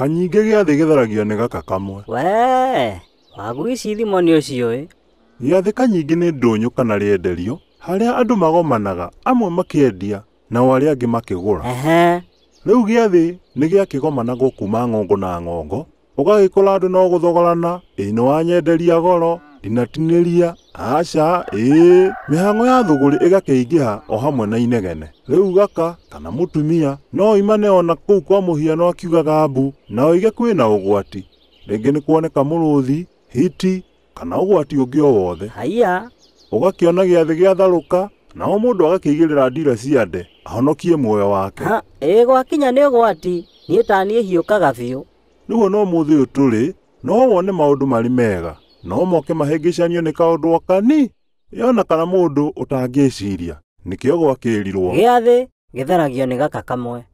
Kanyingĩ gĩathĩ gĩtharagio nĩ gaka kamwe. Wee, wagu ici thimo nĩ ũciũĩ. Gĩathĩ kanyingĩ nĩ ndũnyũ kana rĩenderio harĩa andũ magomanaga amwe makĩendia nao arĩa angĩ makĩgũra. Ehe. Rĩu gĩathĩ nĩ gĩakĩgomanagwo kuma ng'ongo na ng'ongo, ũgagĩkora andũ no gũthogorana, ĩĩ nĩ wanyenderia goro, ndinatinĩria, aca, ĩĩ. Mĩhang'o ya thũgũrĩ ĩgakĩingĩha o hamwe na inegene. Rĩu gaka kana mũtumia no oimane ona kũu kwa mũhiano akiugaga mbu na oige kwĩna ũgwati. Rĩngĩ nĩ kuoneka mũrũthi, hiti kana ũgwati ũngĩ o wothe. Haiya. Ũgakĩona gĩathĩ gĩatharũka nao mũndũ agakĩigĩrĩra ndira cia nde ahonokie muoyo wake. Ha, ĩĩ gwakinya nĩ ũgwati, niĩ taniĩ hiũkaga biũ. Rĩu ona ũmũthĩ ũyũ tũrĩ, no wone maũndũ marĩ mega, no moke mahĩngĩcanio nĩ kaũndũ o kani, ĩ ona kana mũndũ ũtangĩciria. Nĩkĩo gwakĩrirwo. Gĩathĩ gĩtharagio nĩ gaka kamwe.